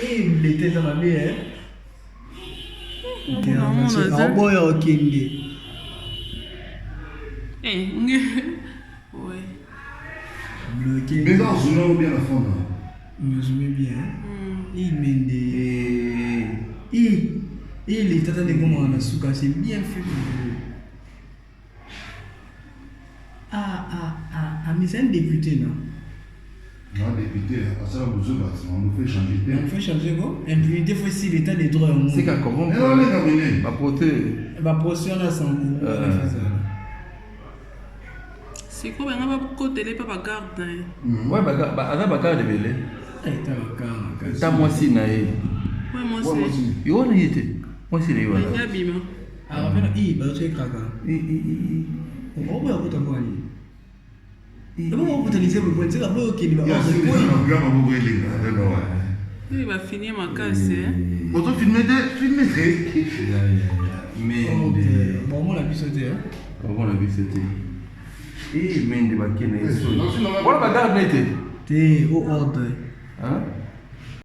Eh, leta eza mabe eh. Aoboya okende. Eh, nge. Ouais. Bloqué. Mais non, zoom bien la fond. Zoom bien. Il mende. Il il est tata ndeko mwana suka c'est bien fait pour vous. Ah ah ah ah mais c'est un député non? Non, député, asala bozoba, on nous fait changer te. On fait changer quoi? Impunité faut si l'état de droit yango. C'est qu'à corrompre. Eh, on est terminé. Ba procès. Ba procès on a sans goût. Sikoyo banga bakotele mpe bagarde na ye. Ouais, ba aza ba garde ebele. Eh, ta ba Ta mwasi na ye. Ouais, mwasi. Yo wana ye te. Mwasi na ye wana. Alingi abima. Ah, pena i ba tse kaka. I i i. Oboya kota kwa nini? Ebo brutaliser boye boye nzela boye okende ba ordre boye. Oyo bafini makasi eh. Ozo filmer te, filmer te. Mende. Bomona biso te. Bomona biso te. Eh, mende bakende ye soni. Wana ba garde na ye te. Te, au ordre. Hein?